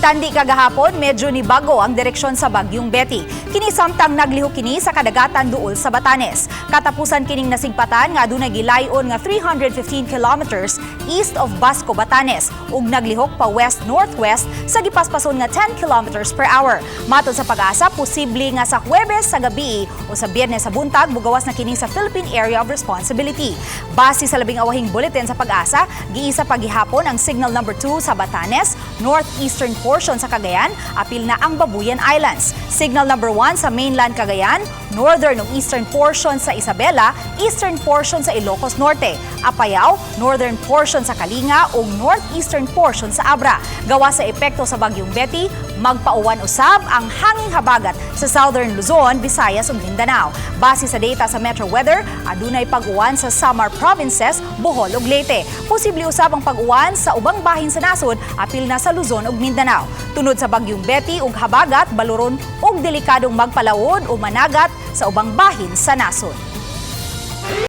Gitandi kagahapon, medyo nibago ang direksyon sa Bagyong Betty. Kini samtang naglihok kini sa kadagatan duol sa Batanes. Katapusan kining nasigpatan nga adunay gilayon nga 315 kilometers east of Basco, Batanes ug naglihok pa west-northwest sa gipaspason nga 10 kilometers per hour. Matod sa PAGASA, posible nga sa Huwebes sa gabi o sa Biyernes sa buntag mugawas na kini sa Philippine Area of Responsibility. Base sa labing awahing bulletin sa PAGASA, giisa pagihapon ang signal number 2 sa Batanes, northeastern portion sa Cagayan, apil na ang Babuyan Islands. Signal number 1 sa mainland Cagayan, northern ug eastern portion sa Isabela, eastern portion sa Ilocos Norte, Apayao, northern portion sa Kalinga ug northeastern portion sa Abra. Gawa sa epekto sa Bagyong Betty, magpauwan usab ang hanging habagat sa Southern Luzon, Visayas ug Mindanao. Base sa data sa Metro Weather, adunay pag-uwan sa Samar Provinces, Bohol ug Leyte. Posible usab ang pag-uwan sa ubang bahin sa nasod, apil na sa Luzon ug Mindanao. Tunod sa Bagyong Betty ug habagat, baluron ug delikadong magpalawod o managat sa ubang bahin sa nasod.